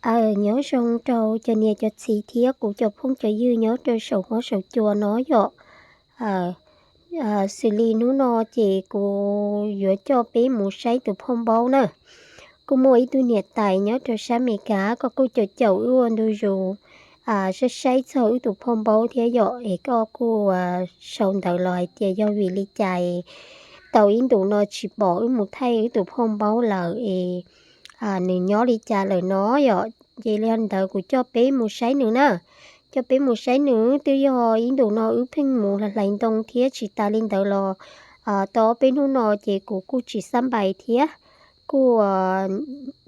Aw, nyob zoo rau cov niam cov txiv thiab kuv cov phooj cov ywg nyob rau saum huab saum cua no yom. Xws li hnub no ces kuv yuav coj peb mus saib tus phauj npaub na. Kuj muaj ib tug niam tais nyob rau sab Amelikas koj kuj caum caum wb ua ntu zus saib saib txog wb tus phauj npaub thiab yom, es koj kuj sau ntawv los hais tias yog vim li cas tau ib ntus no tsis pom wb mus thaij wb tus phauj npaub lawm es nws nyob li cas lawm no yom. Ces li ntawd kuv coj peb mus saib nws na. Coj peb mus saib nws twb yog ib ntus no wb pheej mus hlais ntoo thiab tsis tas li ntawd los tau ob peb hnub no ces kuv kuj tsis xab npais thiab kuj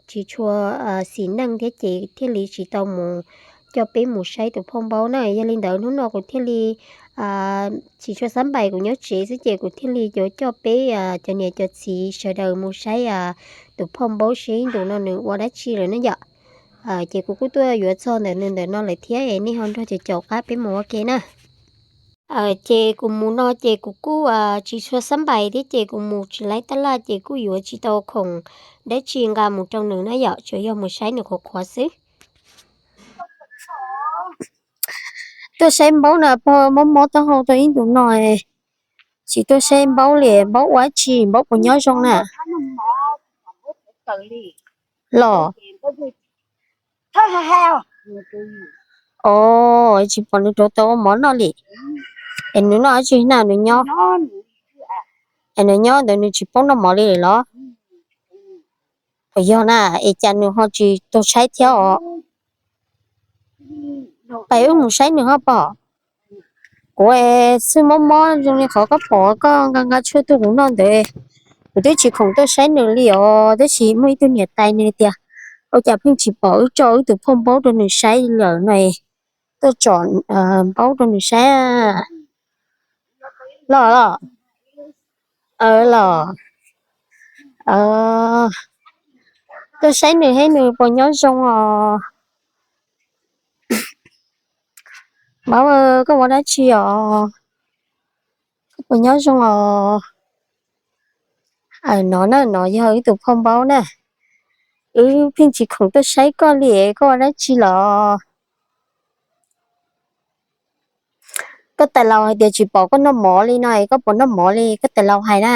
tsis tshua xis neej thiab ces thiaj li tsis tau mus coj peb mus saib tus phauj npaub na. Yog li ntawd hnub no kuv thiaj li tsis tshua xab npais, kuv nyob tsev xwb ces kuv thiaj li yuav coj peb cov niam cov txiv sawv daws mus saib tus phauj npaub seb ib ntus no nws ua dab tsi lawm na yom. Ces kuv kuj tuaj yuav txog ntawm nws ntawm no lawm thiab es nej ho nrog caum caum qab peb mus ua ke na. Ces kuv mus no ces kuv kuj tsis tshua xab npais thiab ces kuv mus tsis laib tab laj ces kuj yuav tsis tau khoom dab tsi nqa mus rau nws na yom, tsuas yog mus saib nws qhuav qhuav xwb. Tuaj saib npaub no pog, mob mob taub hau tau ib ntus no, tsis tuaj saib npaub li, npaub ua dab tsi, npaub puas nyob zoo na? Los, o, tsis pom nws rauv taws ua mov noj li. Es nws noj dab tsi na nws nyob? Es nws nyob ntawd nws tsis paub noj mov li los? Puas yog na, es cas nws ho tsis tuaj saib thiab os? Pais wb mus saib nws hab pog. Kuv xwb mob mob zoo li qhov koj pom koj nqa nqa tshuaj tuaj kuv noj ntawd. Kuv twb tsis khoom tuaj saib nws li os, tab sis muaj ib tug niam tais nws tias ua cas pheej tsis pom wb tso wb tus phauj npaub rau nws saib lawm no, tuaj tsom npaub rau nws saib. Los, los, los, tuaj saib nws seb nws puas nyob zoo os. Npaub, koj ua dab tsi os? Koj puas nyob zoo os? Aw, no na, no yog wb tus phauj npaub na. Wb pheej tsis khoom tuaj saib koj li, koj ua dab tsi los? Koj tais laus hais tias tsis pom koj noj mov li no es koj puas noj mov li? Koj tais laus hais na.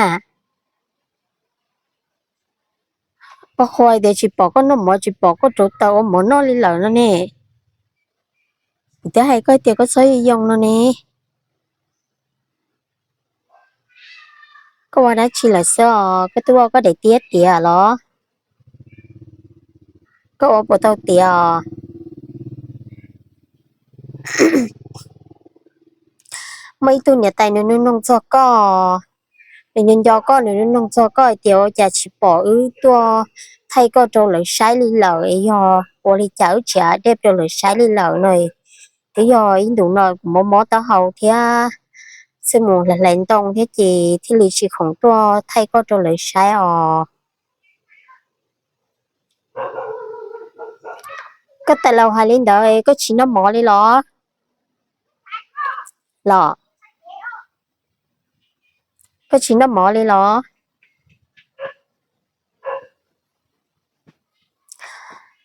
Pog Qhua hais tias tsis pom koj noj mov, tsis pom koj rauv taws ua mov noj li lawm no ne. Kuv twb hais koj tias koj txhob yoo yoo no ne. Koj ua dab tsi lawm xwb os? Koj twb ua koj daim tiab tiav los? Koj ua puas tau tiav os? Muaj ib tug niam tais nws nug noog txog koj, nws nco nco koj, nws nug noog txog koj hais tias ua cas tsis pom wb tuaj thaij koj rau lawv saib li lawm, yog ua li cas wb tsis dej rau lawv saib li lawm no. Twb yog ib ntus no kuv mob mob taub hau thiab xwb mus hlais ntoo thiab ces thiaj li tsis khoom tuaj thaij koj rau lawv saib os. Koj tais laus hais li ntawd koj tsis noj mov li los? Los, koj tsis noj mov li los?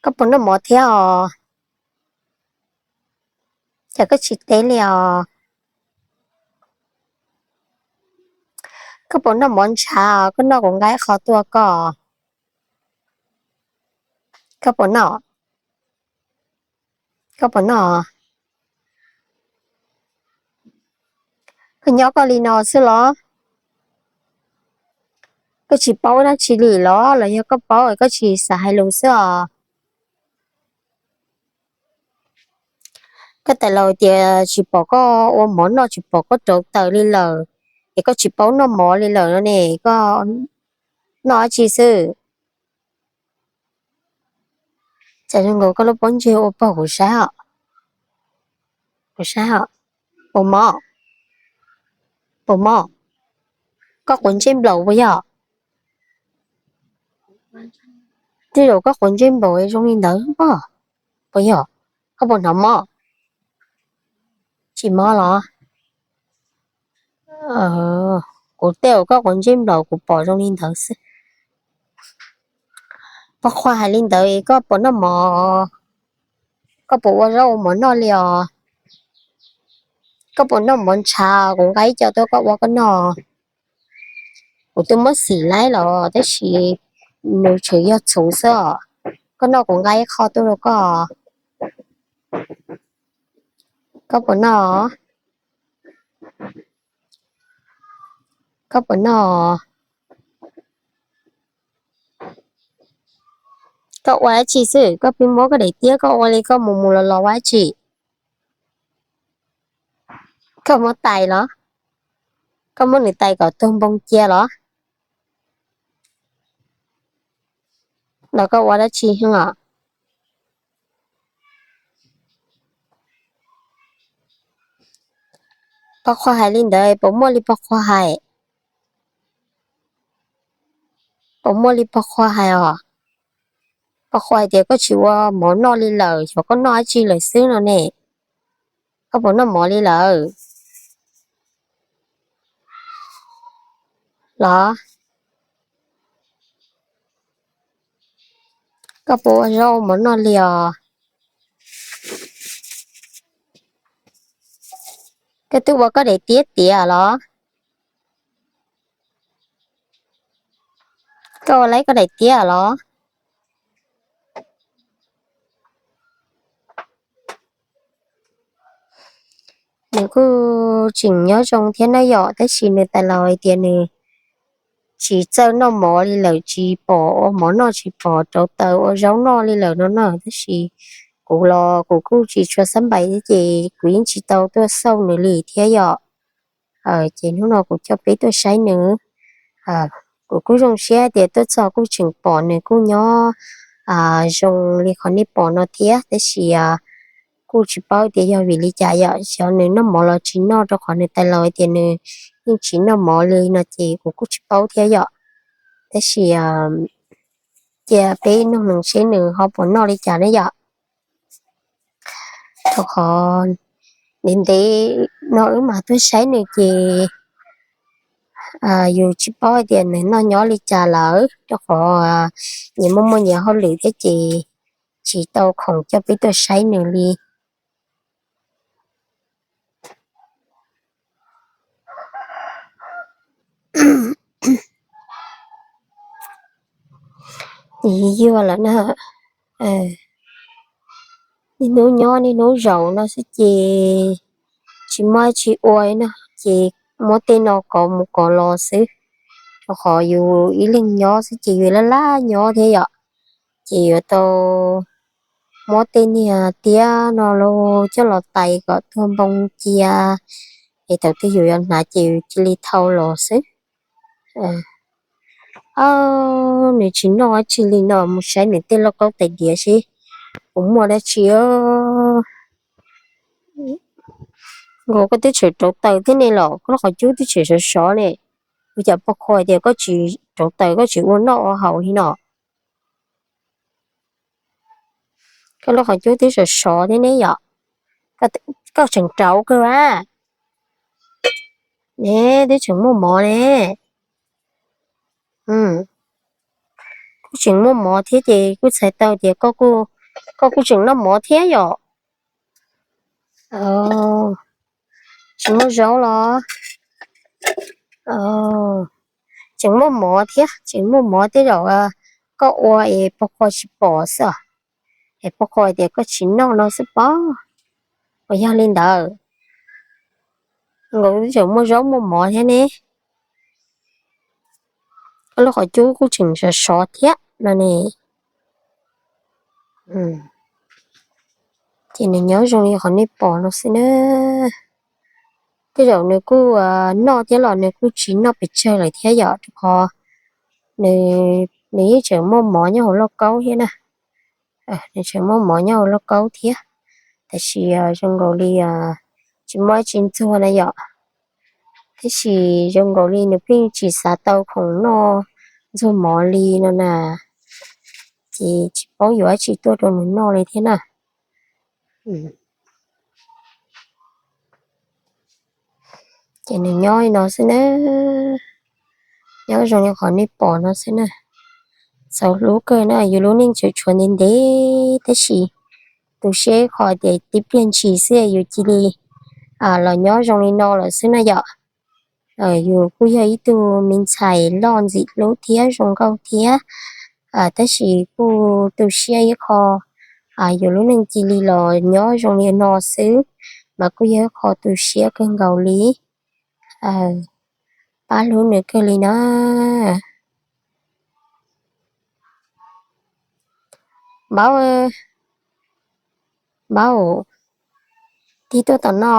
Koj puas noj mov thiab os? Cas koj tsis teb li os? Koj puas noj mov ntshav os? Koj noj kuv nqa ib qho tuaj koj. Koj puas noj? Koj puas noj? Koj nyob koj li no xwb los? Koj tsis paub dab tsi li los, los yog koj paub koj tsis xav hais lus xwb os? Koj tais laus tias tsis pom koj ua mov noj, tsis pom koj rauv taws li lawm, es koj tsis paub noj mov li lawm no ne, koj noj dab tsi xwb? Cas zoo nkaus koj lub pob ntseg ua pog kuv saib os. Kuv saib os. Puas mob? Puas mob? Koj quav ntsej nplaum puas yog? Tej zaum koj quav ntsej nplaum zoo li ntawd pog. Puas yog? Koj puas hnov mob? Tsis mob los? Kuv tej zaum koj quav ntsej nplaum kuv pom zoo li ntawd xwb. Pog Qhua hais li ntawd koj puas noj mov? Koj puas ua zaub ua mov noj li os? Koj puas noj mov ntshav? Kuv nqa ib co tuaj koj ua koj noj. Kuv twb muab xim laib los tab sis nws tseem yog txhuv xwb os. Koj noj kuv nqa ib qho tuaj rau koj. Koj puas noj? Koj puas noj? Koj ua dab tsi xwb? Koj pheej muab koj daim tiab koj ua li koj mus mus los los ua dab tsi? Koj muab tais los? Koj muab nws tais kom tuag npoo cia los? Los koj ua dab tsi os? Pog Qhua hais li ntawd puas muaj li Pog Qhua hais? Puas muaj li Pog Qhua hais os? Pog Qhua hais tias koj tsis ua mov noj li lawm, xyov koj noj dab tsi lawm xwb no ne. Koj puas noj mov li lawm los? Koj puas ua zaub ua mov noj li os? Koj twb ua koj daim tiab tiav los? Koj ua laib koj daim tiab los? Nws kuj tseem nyob zoo thiab na yom, tab sis nws tais laus hais tias nws tsis txawj noj mov li lawm, tsis pom ua mov noj, tsis pom rauv taws ua zaub noj li lawm no na. Tab sis kuv los kuv kuj tsis tshua xab npais thiab ces kuv yeej tsis tau tuaj xauj nws li thiab yom. Ces hnub no kuv coj peb tuaj saib nws. Kuv kuj zoo siab tias tuaj txog kuj tseem pom nws kuj nyob zoo li qhov nej pom no thiab, tab sis kuj tsis paub tias yog vim li cas yom, xyov nws noj mov los tsis noj rau qhov nws tais laus hais tias nws yeej tsis noj mov li no ces kuv kuj tsis paub thiab yom. Tab sis cia peb nug nws seb nws ho puas noj li cas na yom. Rau qhov ntev ntev no wb mam tuaj saib nws ces yus tsis paub hais tias nws noj nyob li cas lawm, rau qhov nyias muaj muaj nyias hauj lwm thiab ces tsis tau khoom coj peb tuaj saib nws li. Yuag lawm na. Niaj hnub nyob niaj hnub zaum no xwb ces tsis muaj tsis ua no ces muab tej no kov mus kov los xwb, rau qhov yus ib leeg nyob xwb ces yus laj laj nyob thiab yom, ces yuav tau muab tej niag tiab no los coj los tais kom tuag npoo cia, es thaum twg yus yuav hnav ces yus cia li thau los xwb. Nws tsis noj dab tsi li no, mus saib nws tej lauj kaub tais diav seb puas muaj dab tsi. Nkaus koj twb tseem rauv taws thiab ne los, koj lub qhov cub twb tseem sov sov ne. Ua cas Pog Qhua tias koj tsis rauv taws koj tsis ua noj ua haus li no? Koj lub qhov cub twb sov sov thiab ne yom. Koj tseem rauv kawg a? Ne, twb tseem muaj mov ne. Kuj tseem muaj mov thiab ces kuj txhais tau tias koj kuj tseem noj mov thiab yom. Tseem muaj zaub los? Tseem muaj mov thiab, tseem muaj mov, tej zaum koj ua es Pog Qhua tsis pom xwb os, es Pog Qhua tias koj tsis noj no xwb pob. Uas yog li ntawd, nkaus twb tseem muaj zaub muaj mov thiab ne. Koj lub qhov cub kuj tseem sov sov thiab no ne. Ces nws nyob zoo li qhov nej pom no xwb na. Tej zaum nws kuj noj thiab los nws kuj tsis noj pes tsawg lawm thiab yom, rau qhov nws yeej tseem muaj mov nyob hauv lauj kaub thiab na. Nws tseem muaj mov nyob hauv lauj kaub thiab, tab sis zoo nkaus li tsis muaj dab tsi ntxuag na yom. Tab sis zoo nkaus li nws pheej tsis xav tau khoom noj ntxuag mov li no na, ces tsis paub yuav dab tsi tuaj rau nws noj li thiab na. Ces nws nyob li no xwb na, nyob zoo li qhov nej pom no xwb na. Txaus hlub kawg na, yus lub neej tseem tshuav ntev ntev tab sis tu siab ib qho tias tib pliag ntshis xwb yus cia li los nyob zoo li no lawm xwb na yom. Yus kuj yog ib tug me ntxhais loj ntxim hlub thiab zoo nkauj thiab, tab sis kuj tu siab ib qho yus lub neej cia li los nyob zoo li no xwb, mas kuj yog ib qho tu siab kawg nkaus li. Pab hlub nws kawg li na. Npaub, npaub, tig tuaj tom no,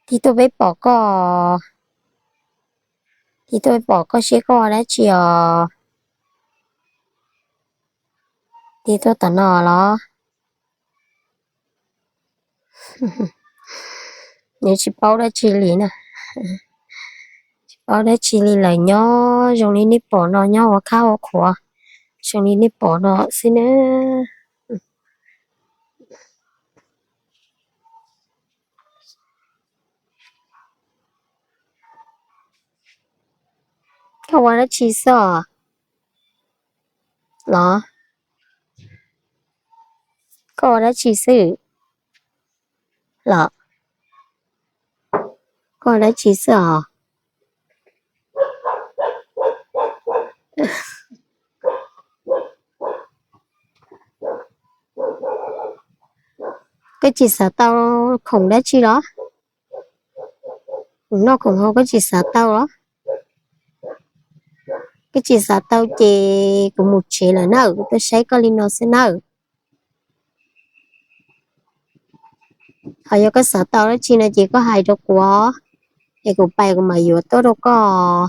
tig tuaj peb pom koj, tig tuaj peb pom koj seb koj ua dab tsi os. Tig tuaj tom no los? Nws tsis paub dab tsi li na. Tsis paub dab tsi li lawm, nyob zoo li nej pom no, nyob ua khab ua qhuav zoo li nej pom no xwb na. Koj ua dab tsi xwb os? Los, koj ua dab tsi xwb? Los, koj ua dab tsi xwb os? Koj tsis xav tau khoom dab tsi los? Kuv noj khoom hauv koj tsis xav tau los? Koj tsis xav tau ces kuv mus tsev lawm nawb, kuv tuaj saib koj li no xwb nawb. Ho yog koj xav tau dab tsi no ces koj hais rau kuv, es kuv pais kuv mam yuav tuaj rau koj.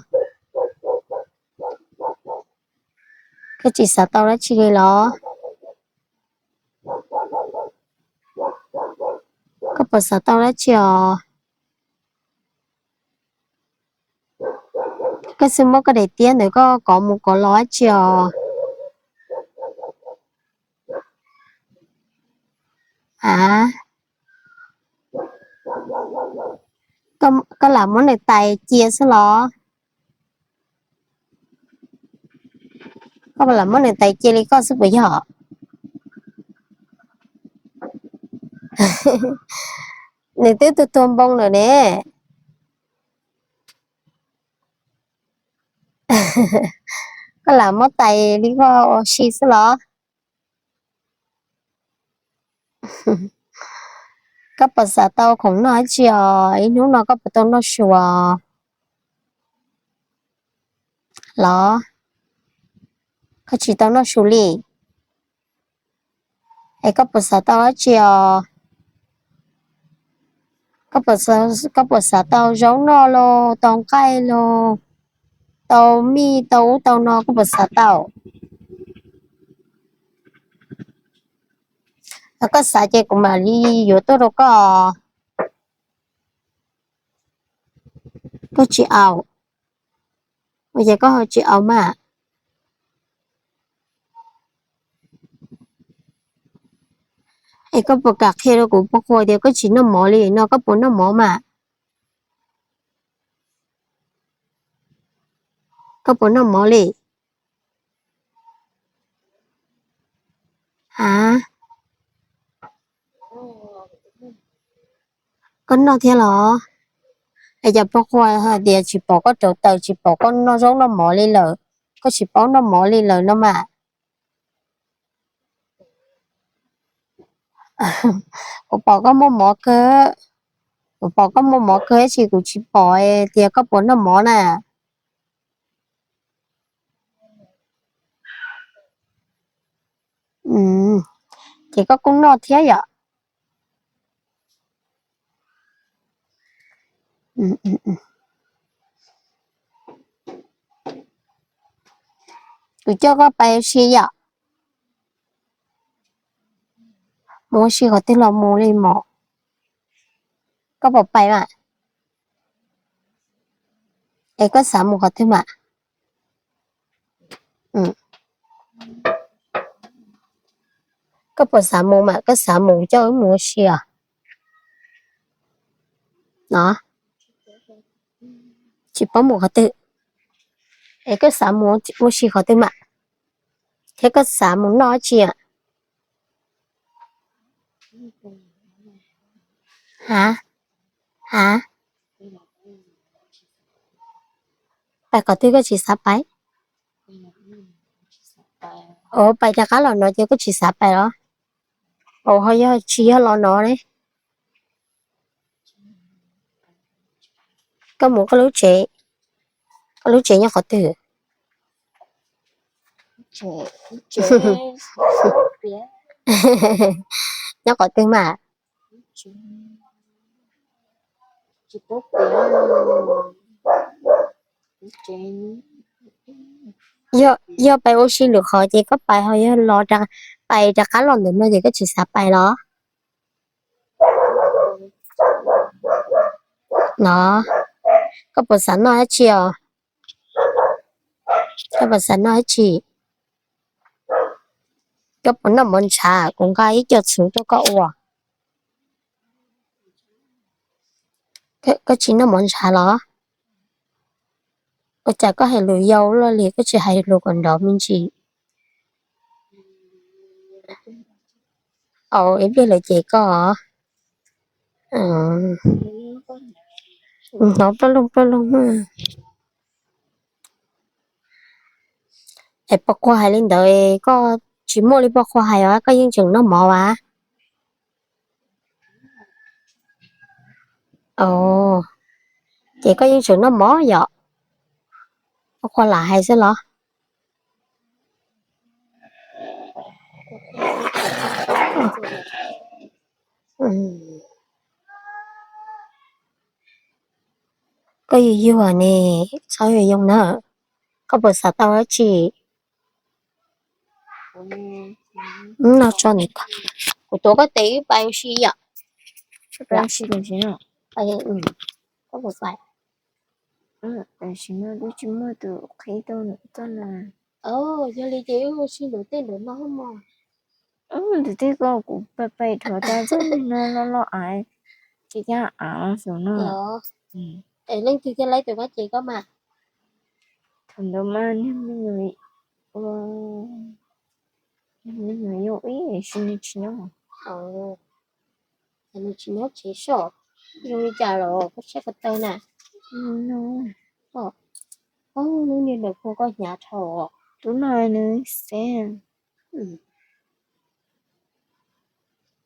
Koj tsis xav tau dab tsi li los? Koj puas xav tau dab tsi os? Koj xub muab koj daim tiab ntawd koj kov mus kov los dab tsi os? A, koj lam muab nws tais cia xwb los? Koj lam muab nws tais cia li koj xwb puas yog? Nws twb tuag tuag npoo lawm ne. Koj lam muab tais li koj ua si xwb los? Koj puas xav tau khoom noj dab tsi os? Ib hnub no koj puas tau noj su los? Koj tsis tau noj su li. Es koj puas xav tau dab tsi os? Koj puas xav tau zaub noj los, tau nqaij los, tau mij tau ub tau no, koj puas xav tau? Koj xav ces kuv mam li yuav tuaj rau koj. Koj tsis au, ua cas koj ho tsis au mas? Es koj puas kam qhia rau kuv pub qhua tias koj tsis noj mov li no, koj puas noj mov mas? Koj puas noj mov li? A, koj noj thiab los? Es cas pub qhua hais tias tsis pom koj rauv taws, tsis pom koj noj zaub noj mov li lawm, koj tsis paub noj mov li lawm no mas? Kuv pom koj muaj mov kawg, kuv pom koj muaj mov kawg tab sis kuv tsis pom tias koj puas noj mov na. Ces koj kuj noj thiab yom? Kuv coj koj pais ua si yom? Mus ua si qhov twg los mus li mog. Koj puas pais mas? Es koj xav mus qhov twg mas? Koj puas xav mus mas? Koj xav mus coj wb mus ua si os? No, tsis paub mus qhov twg. Es koj xav mus ua si qhov twg mas? Thiab koj xav mus noj dab tsi? A, a, pais qhov twg koj tsis xav pais? Ua pais rov qab los no ces koj tsis xav pais los? Ua ho yog tsis yog los no ne? Koj mus koj lub tsev, koj lub tsev nyob qhov twg? Nyob qhov twg mas? Yog, yog pais ua si lwm qhov ces koj pais, ho yog los, pais rov qab los ntawm no ces koj tsis xav pais los? No, koj puas xav noj dab tsi os? Koj puas xav noj dab tsi? Koj puas noj mov ntshav? Kuv nqa ib co txhuv rau koj ua. Koj tsis noj mov ntshav los? Ua cas koj hais lus yau luaj li, koj tsis hais lus kom nrov me ntsis? Au, ib pliag lawv cem koj. Hnov ploj loog ploj loog. Es pog Qhua hais li ntawd, koj tsis muaj li pog Qhua hais os, koj yeej tseem noj mov as? Ces koj yeej tseem noj mov yom? Pog Qhua lam hais xwb los? Koj yuag yuag ne, txhob yuag yoo na. Koj puas xav tau dab tsi? No tso ntawm ko, kuv tuav koj tes wb pais ua si yom. Koj puas pais? Tam sim no twb tsis muaj tus qhib tau nws tuaj na. Yog li ces wb ua si nram tej nram no mog. Nram tej ko kuv pais pais dhau tas txog no loj loj av, tsis cab av xwb no. Es leej twg thiaj laib tus kab ces koj mas? Thaum ntawd mas niag me nyuam, niag me nyuam yau ib sim neej tsis nyob. Nws tsis nyob tsev soj, zoo li cas los koj saib ko taw na. Lub niag nram khuv koj hnyav dhau. Tus no nws xev.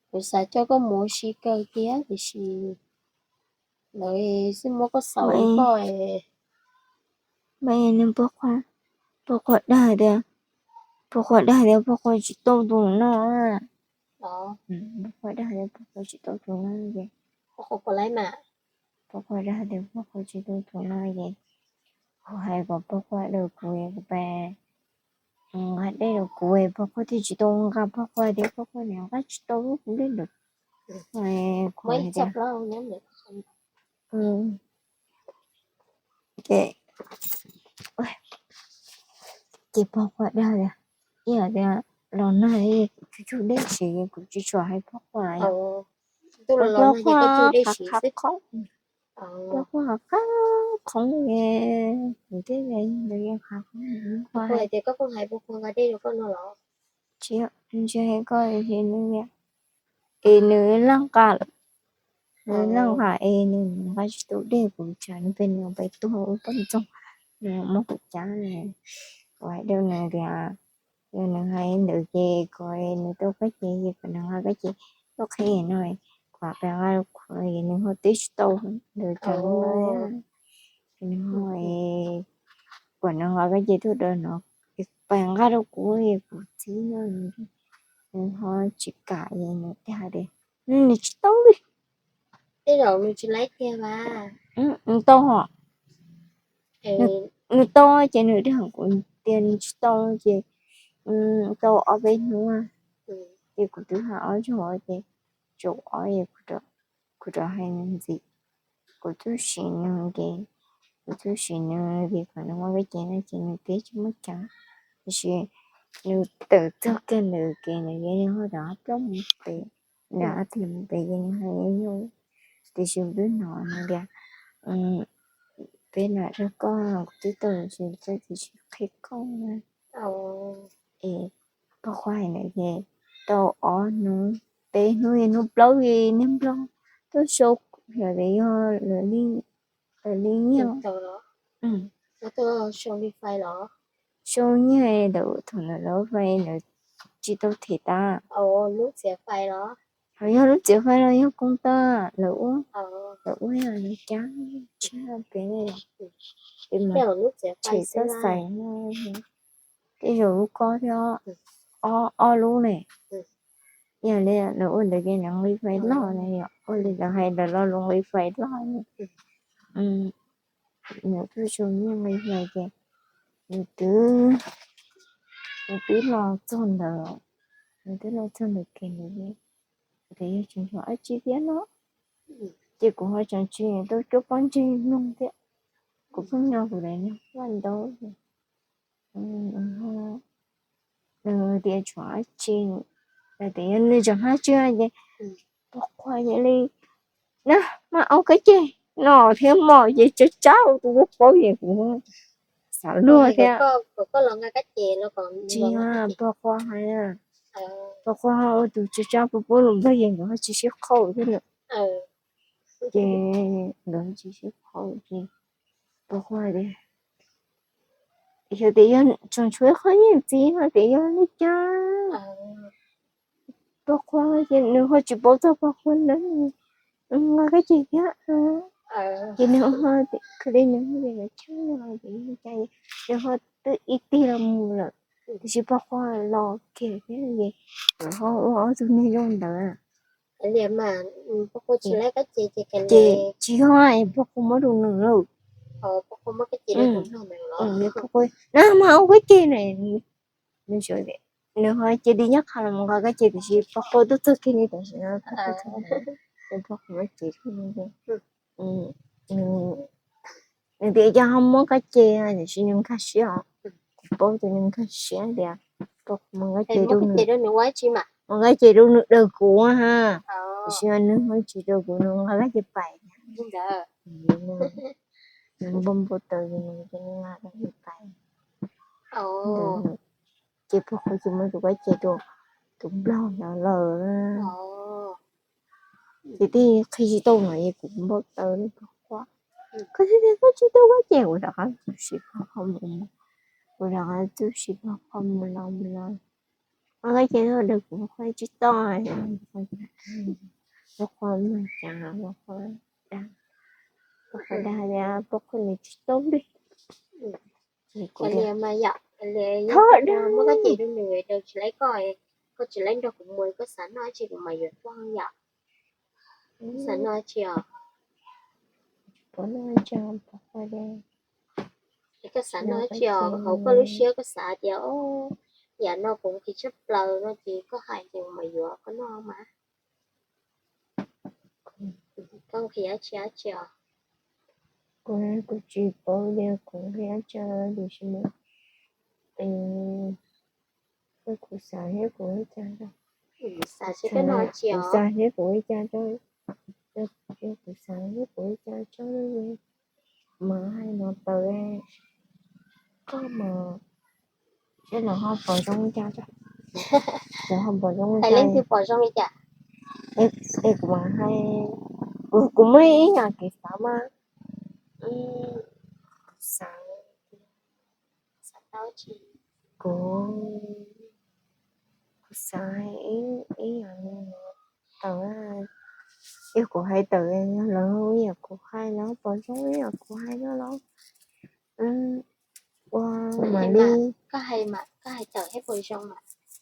Kuv xav coj koj mus ua si kawg thiab tiam sis lawv xij muab koj xaus ua poj. Mas nws, pog Qhua dag tias, pog Qhua dag tias pog Qhua tsis tau tus no. Pog Qhua dag tias pog Qhua tsis tau tus no ces, pog Qhua dag tias pog Qhua tsis tau tus no ces, kuv hais kom pog Qhua daws kuv, kuv pais nqa dej rau kuv, pog Qhua thiaj tsis tau nqa, pog Qhua tias pog Qhua niam nqa tsis tau kuv dej ntawd. Ces, ces pog Qhua dag tias, ib yam tias los nag li kuv tsis tshuav dej siv, kuv tsis tshuav hais pog Qhua. Pog Qhua qhav qhav qhov, pog Qhua qhav qhov qhov, kuv thiaj li ntawd yeej qhav qhov. Tias koj hais pog Qhua nqa dej rau koj no los? Tsis, tsis hais koj, es nws leej nqa, nws leej nqa es nws nqa tsis tau dej, kuv tsam nws pem nws pais tuag ua poj ntxoog, nws muab kuv cab. Kuv hais rau nws tias yog nws hais ntawd ces kom nws tau kab ces, kom nws nqa kab ces tuaj qhib no, kom peb nqa rau kuv, nws ho teb tsis tau ntawd tsam nws ho, kom nws nqa kab ces tuaj rau no, peb nqa rau kuv, kuv txib no, nws ho tsis kam, nws thiaj hais tias nws tsis tau li. Tej zaum nws tsis laib tiag mas. Nws tau hos, nws tau ces nws thiaj hais kuv tias nws tsis tau ces tau ob peb hnub, ces kuv twb hais ob zaug ces tsum ob, kuv rov hais nws ntxiv. Kuv txuj siv nws ces, kuv txuj siv nws ces kom nws muab kab ces no ces nws teb tsis muaj cas, tiam sis nws tawm txog kiag ntawd ces nws yeej ho rov qab ploj mus pem, nws ob tug mus pem ces nws ho yeej yog, tiam sis kuv twb hnov nws tias peb nam rau koj, kuv twb tau los tsis txawj tiam sis qhia koj na. Es pog Qhua hais ntawd ces tau ob hnub, peb hnub, hnub plaub niag nplooj, tuaj sau, yog tias yog lawv li nyiaj, sau nyiaj lawv thaum lawv lawv fais lawv tsis tau them tas. Ho yog lub txiav fais los yog koob tag lawv ua, lawv ua yog lawv cab tshiab pem, pem mas tshem txoj xais no, tej zaum lub kob thiab, ob lub ne. Yog li lawv ua ntawd ces lawv nqi fais loj na, yog ua li lawv hais ntawd los lawv nqi fais loj. Nws tuaj sau nyiaj nqi fais ces nws twb, nws twb los txog ntawd, nws twb los txog ntawd kiag nws tias yog tsis nco dab tsi thiab no, ces kuv ho tseem tsis tau cuab pob ntseg mloog thiab. Kuv pheej nco kuv daim niag Vaj Ntaub, nws tias tshuav dab tsi, nws tias yog nws tseem hmab tswb ces pog Qhua cia li na, mas au kab ceg no thiab mog, ces tsab tsab ua tus paub paub ces kuv xav luag thiab. Tsis, pog Qhua hais, pog Qhua ua tus tsab tsab paub paub lus Nplog ces nkawd ho tsis sib qhau thiab lawm. Ces nkawd tsis sib qhau ces pog Qhua tias, yog tias yog tseem tshuav ib qho nyiaj ntxiv no tias yog li cas. Pog Qhua ces nws ho tsis paub txog pog Qhua ntawd, nws nqa kab ceg thiab. Ces nws ho, nws ho tias li nws tias lawv cheeb no tias li cas, nws ho twb ib tig los mus lawm, tiam sis pog Qhua los kiag thiab ces lawv ho ua ob tug neeg zoo ntawd. Ces tsis yog, pog Qhua muab rau nws lawm. Na mas ua kab ceg na, nws ho cia li nyob qha los nqa kab ceg tiam sis pog Qhua tuaj txog kiag li tam sim no, pog Qhua muab cev rau nws, nws tias cas ho muab kab ceg tiam sis nws nkag siab os. Kuv paub tias nws nkag siab tias pog Qhua muab kab ceg rau nws, muab kab ceg rau nws daws kuv ha, tiam sis nws ho tsis daws kuv, nws nqa kab ceg pais. Nws npau npau taws ces nws cia li nqa kab ceg pais. Ces pog Qhua ces muab tus kab ceg rau tus nplog ntawd lawm. Ces twb qhia tsis tau no es kuv npau taws li pog Qhua. Koj thiaj tias koj tsis tau kab ceg, kuv rov qab txuj si pog Qhua mus, kuv rov qab txuj si pog Qhua mus los mus los, koj ces daws kuv, Qhua tsis tau. Pog Qhua mas cas, pog Qhua dag, pog Qhua dag tias pog Qhua nws tsis tau li. Ces kuv tias, muab kab ceg rau nws, daws tsis laib koj, koj tsis laib nrog kuv mus, koj xav noj dab tsi kuv mam yuav koj yom. Xav noj dab tsi os? Pog Qhua, koj xav noj dab tsi os? Hauv koj lub siab koj xav tias, yam no kuv nqhis tshaj plaws no ces koj hais ces kuv mam yuav koj noj mas. Koj nqhis dab tsi dab tsi os? Kuv, kuv tsis paub tias kuv nqhis dab tsi tiam sis mas kuv xav seb kuv ua cas, kuv xav seb kuv ua cas, kuv xav seb kuv ua cas tso. Mas hais no tawm, koj mas seb lawv ho pom zoo li cas tso. Lawv ho pom zoo li cas, es kuv mas hais, kuv muaj ib yam kev xav mas, kuv xav, kuv, kuv xav ib yam li tawm, yog kuv hais tawm, yog lawv ib yam kuv hais, lawv pom zoo ib yam kuv hais no los, ua, mam li,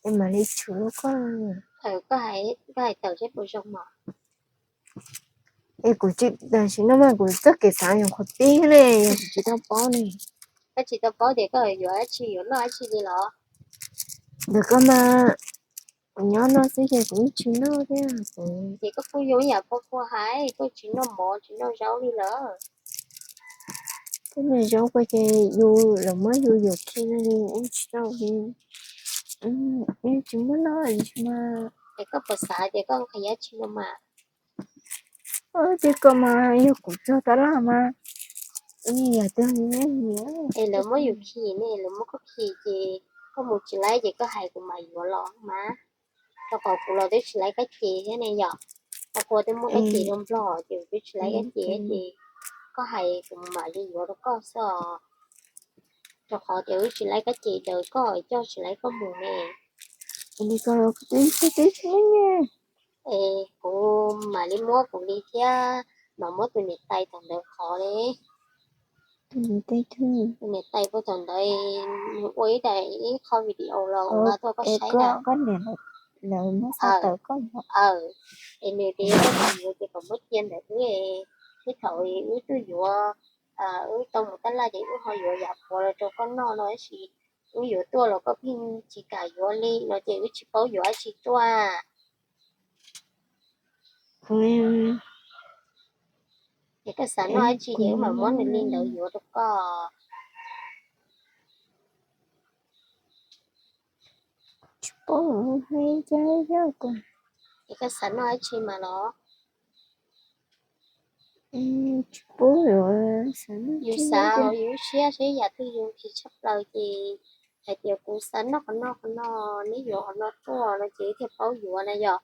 es mam li tshwm rau koj. Es kuv tsis, tam sim no mas kuv txoj kev xav nyuam qhuav pib ne, yog kuv tsis tau paub ne. Koj tsis tau paub tias koj yuav dab tsi, yuav noj dab tsi li los? Ntawm koj mas, kuv nyob no xwb ces kuv yeej tsis noj thiab. Ces koj kuj zoo ib yam pog Qhua hais, koj tsis noj mov tsis noj zaub li lawm. Koj noj zaub koj ces yus, lawv muab yus yuam khi no li yeej tsis tau li, yeej tsis muaj noj li mas. Es koj puas xav tias koj nqhis dab tsi no mas? Ces koj mas yog kuv txog tab laj mas, yam twg es lawv muab yus khi ne, lawv muab koj khi ces koj mus tsis laib ces koj hais kuv mam yuav los mas. Rau qhov kuv los twb tsis laib kab ces thiab ne yom. Tau kuv twb muab kab ces rau Nplog ces twb tsis laib kab ces ces koj hais kuv mam li yuav rau koj xwb os. Rau qhov tias wb tsis laib kab ces daws koj coj tsis laib koj mus ne. Es kuv mam li muab kuv li thiab mam muab tus niam tais thaum ntawd qhov li. Tus niam tais puag thaum ntawd nws ua ib daim ib qho video los ua tuaj koj saib na. Es nws tias koj yuav ces kom muab cia ntawm wb, thaum wb tuaj yuav, wb tau mus tab laj ces wb ho yuav yam puav los rau koj noj no tab sis wb yuav tuaj los koj pheej tsis kam yuav li no ces wb tsis paub yuav dab tsi tuaj. Es koj xav noj dab tsi ces wb mam muab nws li ntawd yuav rau koj. Es koj xav noj dab tsi mas los? Yus xav hauv yus lub siab seb yam twg yus nqhis tshaj plaws ces hais tias kuv xav noj qhov no qhov no, neb yuav qhov no tuaj no ces thiaj paub yuav na yom.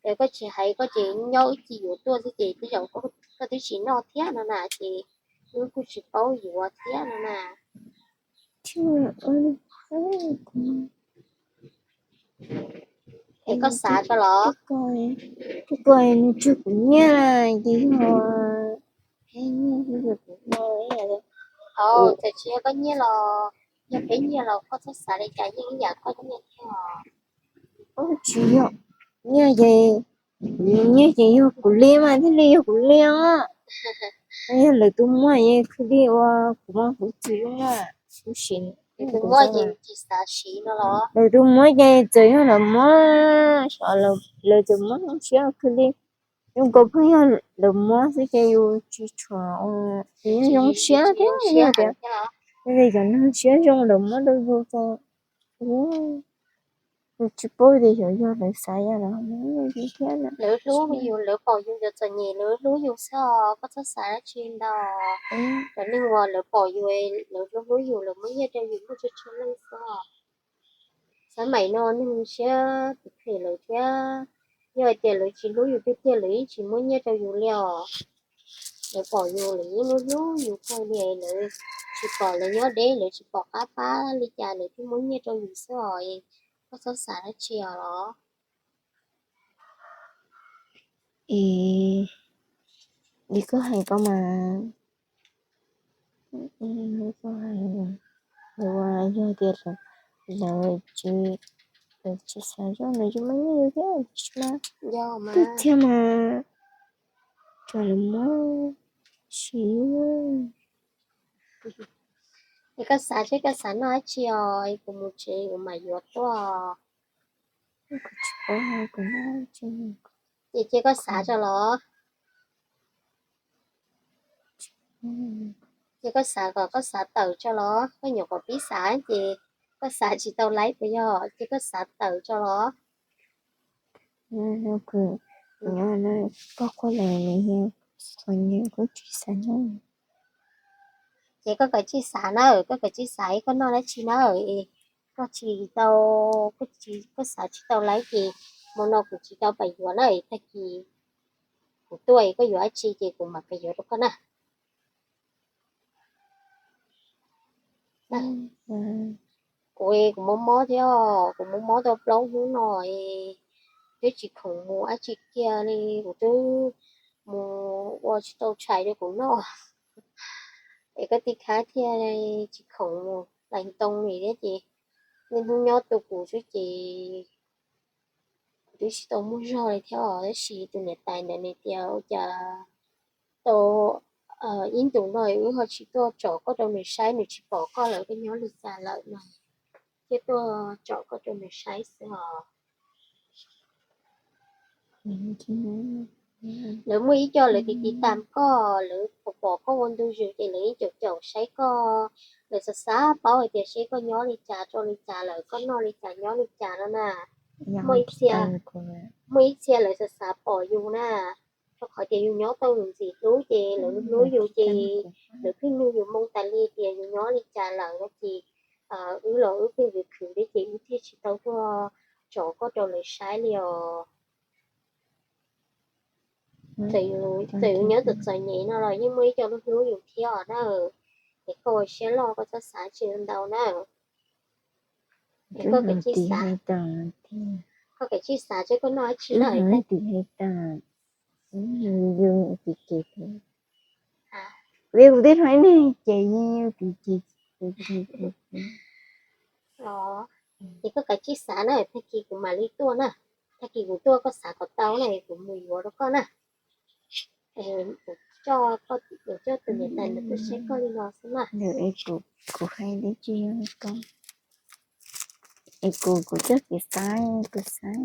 Ces koj tsis hais koj ces nyob wb cia yuav tuaj xwb ces tej zaum koj twb tsis noj thiab no na ces wb kuj tsis paub yuav thiab no na. Es koj xav tso los? Tej ko nws tseg kuv nyiaj ces yog, txawm tsis yog koj nyiaj los, yog peb nyiaj los koj txhob xav li cas, yeej ib yam koj nyiaj thiab. Tsis yog, nyiaj ces, nyiaj ces yog kuv li mas thiaj li yog kuv li os. Yog lawv tus muab ces khwv li ua kuv muab kuv txiv lub muab, kuv siv, lawv tus muab ces txawm yog lawv muab, lawv txawm muab zoo siab khwv li. Yus ko pheej yog lawv muab xwb ces yus tsis tshua, yus zoo siab thiab yog tias, yog cov neeg siab zoo lawv muab rau yus ces yus tsis paub tias xyov yog lawv xav yam los thiab. Lawv hlub yus, lawv pom yus yuav txom nyem lawv hlub yus xwb os, koj txhob xav dab tsi ntau. Cov neeg uas lawv pom yus, lawv hlub hlub yus, lawv muab nyiaj rau yus muaj tsawg tsawg leej xwb os. Xav maim no neeg siab phem lawm thiab, yog hais tias lawv tsis hlub yus tiag tiag lawv yeej tsis muab nyiaj rau yus li os. Lawv pom yus lawv yeej hlub hlub yus kawg li, lawv tsis pom lawv nyob deb, lawv tsis pom qab pab li cas lawv thiaj muab nyiaj rau yus xwb os. Koj txhob xav dab tsi os los. Es li koj hais ko mas, koj hais, yog tias lawv tsis, lawv tsis xav zoo lawv tsis muab nyiaj yus thiab tsis mas, twb thiab mas, tsuas lawv muab siv. Es koj xav seb koj xav noj dab tsi os, kuv mus tsev kuv mam yuav tuaj. Ces cia koj xav tso los. Ces koj xav kom koj xav tawm tso los, koj nyuam qhuav pib xav ces koj xav tsis tau laib puas yog, ces koj xav tawm tso los. Koj qhuab lawm nws yog, kuv tsis xav noj. Ces koj kav tsij xav na, koj kav tsij xav koj noj dab tsi na. Koj tsis tau, koj xav tsis tau laib ces hmo no kuv tsis tau pais yuav na, tag kis kuv tuaj koj yuav dab tsi ces kuv mam pais yuav rau koj na. Kuv, kuv mob mob thiab, kuv mob mob tau plaub hnub no, twb tsis khoom mus dab tsi kiag li, kuv twb mus ua tsis tau tshais rau kuv noj. Es koj tij khab thiaj tsis khoom mus hlais ntoo li thiab ces niaj hnub nyob tu kuv xwb ces kuv twb tsis tau muaj zog li thiab os. Tab sis tus niam tais ntawd nws tias ua cas tau ib ntus no wb ho tsis tuaj tsom koj rau nws saib, nws tsis pom koj lawm koj nyob li cas lawm no, thiaj tuaj tsom koj rau nws saib xwb os. Lawv muaj ib co lawv tiv tiv tam koj, lawv pom pom koj ua ntu zus ces lawv yeej caum caum saib koj, lawv xav xav paub hais tias seb koj nyob li cas rau li cas lawm, koj noj li cas nyob li cas no na. Muaj ib txhia, muaj ib txhia lawv xav xav pom yus na, rau qhov tias yus nyob tau yus ntxim hlub ces lawv hlub yus ces lawv pheej nug yus moo tas li tias yus nyob li cas lawm no ces wb los wb pheej khwv khwv thiab ces wb thiaj tsis tau tuaj tsom koj rau lawv saib li os. Txawm yus nyob txom txom nyem no los yeej muaj ib co hlub hlub yus thiab os na. Es koj ua siab loj koj txhob xav tsis ntau na. Es koj kav tsij xav, koj kav tsij xav seb koj noj dab tsi na. Vim kuv twb hnov ib neeg ces yeej yus tim ces. Ces koj kav tsij xav na, tag kis kuv mam li tuaj na. Tag kis kuv tuaj koj xav kom tau na es kuv mus yuav rau koj na. Kuv coj tus niam tais ntawd tuaj saib koj li no xwb na. Kuv hais li tsis yog li ko. Es kuv, kuv coj kev xav, kuv xav,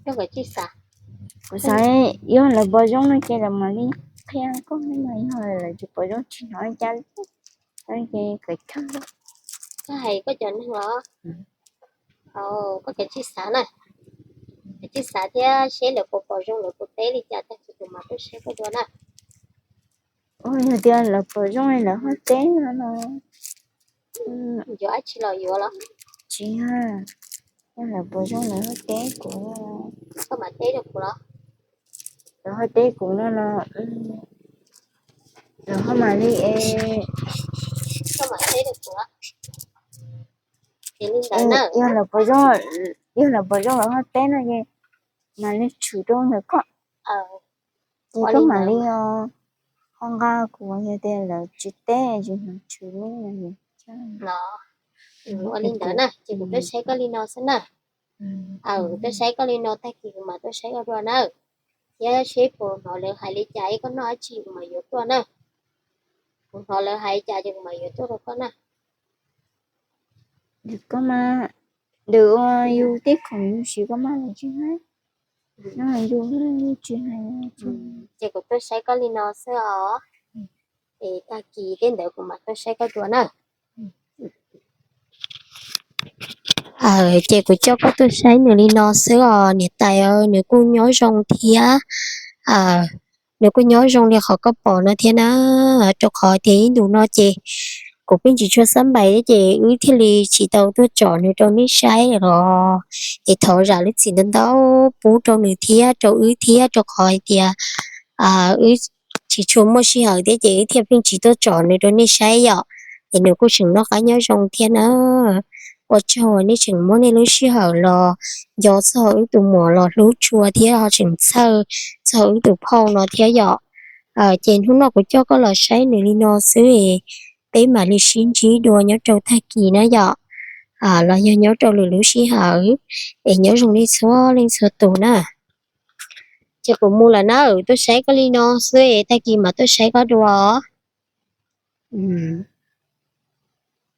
koj kav tsij xav. Kuv xav yog lawv pom zoo no ces lawv mam li qhia koj, mas yog lawv tsis pom zoo tsis hnov li cas li. Ces kawm thawj. Koj hais koj cov neeg los? Koj kav tsij xav na. Kav tsij xav thiab seb lawv puas pom zoo, lawv puas teb li cas, tag kis kuv mam tuaj saib koj dua na. Ua yog tias lawv pom zoo lawv ho teb no los yuav dab tsi los yuav los? Tsis, yog lawv pom zoo lawv ho teb kuv, koj mam teb rau kuv los? Lawv ho teb kuv no los lawv ho mam li, koj mam teb rau kuv. Ces li ntawd na, yog lawv pom zoo, yog lawv pom zoo lawv ho teb no ces mam li tshwm rau ntawm koj. Ces koj mam li ho nqa kuv, yog tias lawv tsis teb tsis hnov tshwm li no. Ua li ntawd na, ces kuv tuaj saib koj li no xwb na. Aw, tuaj saib koj li no, tag kis kuv mam tuaj saib koj dua na. Thiab seb puas hnov lawv hais li cas, es koj noj dab tsi kuv mam yuav tuaj na. Kuv hnov lawv hais li cas ces kuv mam yuav tuaj rau koj na. Koj mas, ntawm ua yus tej khoom yus siv koj mas lawv tsis hais, yus tsis hais. Ces kuv tuaj saib koj li no xwb os. Es tag kis tej ntawd kuv mam tuaj saib koj dua na. Ces kuv coj koj tuaj saib nws li no xwb os niam tais, nws kuj nyob zoo thiab. Nws kuj nyob zoo li qhov koj pom no thiab na, rau qhov tias ib ntus no ces kuv pheej tsis tshua xab npais thiab ces wb thiaj li tsis tau tuaj tsom nws rau nej saib los. Es thov zam lub txim ntau ntau pub rau nws thiab rau wb thiab, rau qhov hais tias wb tsis tshua muaj sij hawm thiab ces wb thiaj pheej tsis tuaj tsom nws rau nej saib yom. Es nws kuj tseem noj qab nyob zoo thiab na. Ua tsaug uas nej tseem muab nej lub sij hawm los nco txog wb tus muam los hlub tshua thiab ho tseem txhawj txog wb tus phauj no thiab yom. Ces hnub no kuv coj koj los saib nws li no xwb, peb mam li sib ntsib dua nyob rau tag kis na yom. Los yog nyob rau lwm lub sij hawm, es nyob zoo nej txhua leej txhua tus na. Ces kuv mus lawm na, tuaj saib koj li no xwb, tag kis mam tuaj saib koj dua os.